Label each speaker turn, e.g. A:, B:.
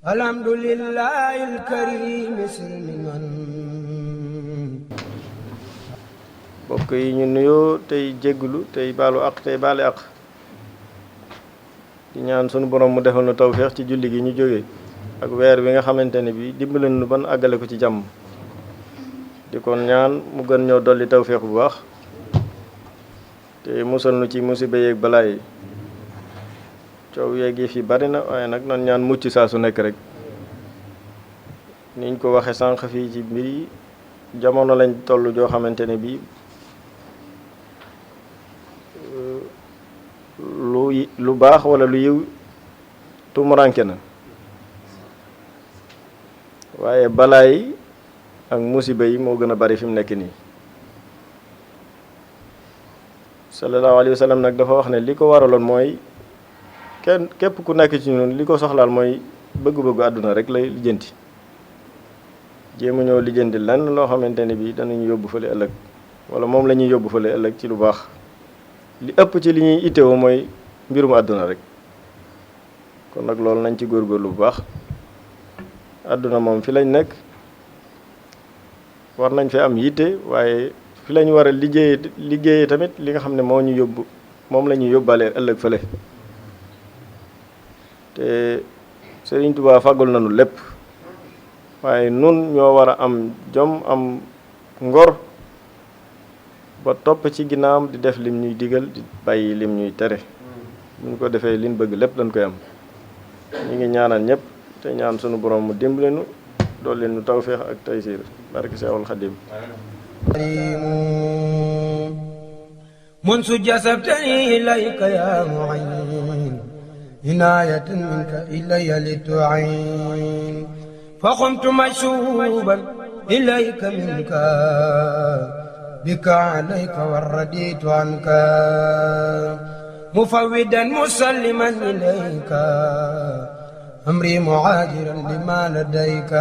A: alhamdulillahil karim silmiman.
B: mbokk yi ñu nuyoo tey jégglu tey baalu àq tey baale àq di ñaan sunu borom mu defal nu tawféex ci julli gi ñu jógee ak weer bi nga xamante ne bi dimbali nu ban àggale ko ci jàmm di kon ñaan mu gën ñoo dolli tawféex bu baax te musal nu ci musiba yeeg balaa yi coow yeeg yi fi bari na waaye nag nan ñaan mucc saa su nekk rek niñ ko waxe sànq fii ci mbir yi jamono lañ toll joo xamante ne bi lu baax wala lu yiw tumuranke na waaye balaa yi ak musiba yi moo gën a bari fi mu nekk nii sallallahu alayhi wa sallam nag dafa wax ne li ko waraloon mooy képp ku nekk ci ñun li ko soxlaal mooy bëgg-bëggu àdduna rek lay lijjanti jéema ñoo lijjanti lenn loo xamante ne bi danañu yóbbu fële ëllëg wala moom la ñuy yóbbu fële ëllëg ci lu baax li ëpp ci li ñuy itteewoo mooy mbirum àdduna rek kon nag loolu nañ ci góorgóorlu bu baax àdduna moom fi lañ nekk war nañ fi am yitte waaye fi lañ war a liggéeye tamit li nga xam ne moo ñu yóbbu moom la ñuy yóbbaale ëllëg fële te Sëriñ Tuubaa fàggul nañu lépp waaye nun ñoo war a am jom am ngor ba topp ci ginnaawam di def lim ñuy digal di bàyyi lim ñuy tere bu ñu ko defee liñ bëgg lépp dañ koy am ñu ngi ñaanal ñëpp te ñaan sunu borom mu dimbali nu dolli nu tawféex ak taysiir barke Seexul Xadiim
A: منذ جسبتني إليك يا معين عناية منك إلي لتعين فقمت مشوبا إليك منك بك عليك والرديت عنك مفودا مسلما إليك أمري معاجرا لما لديك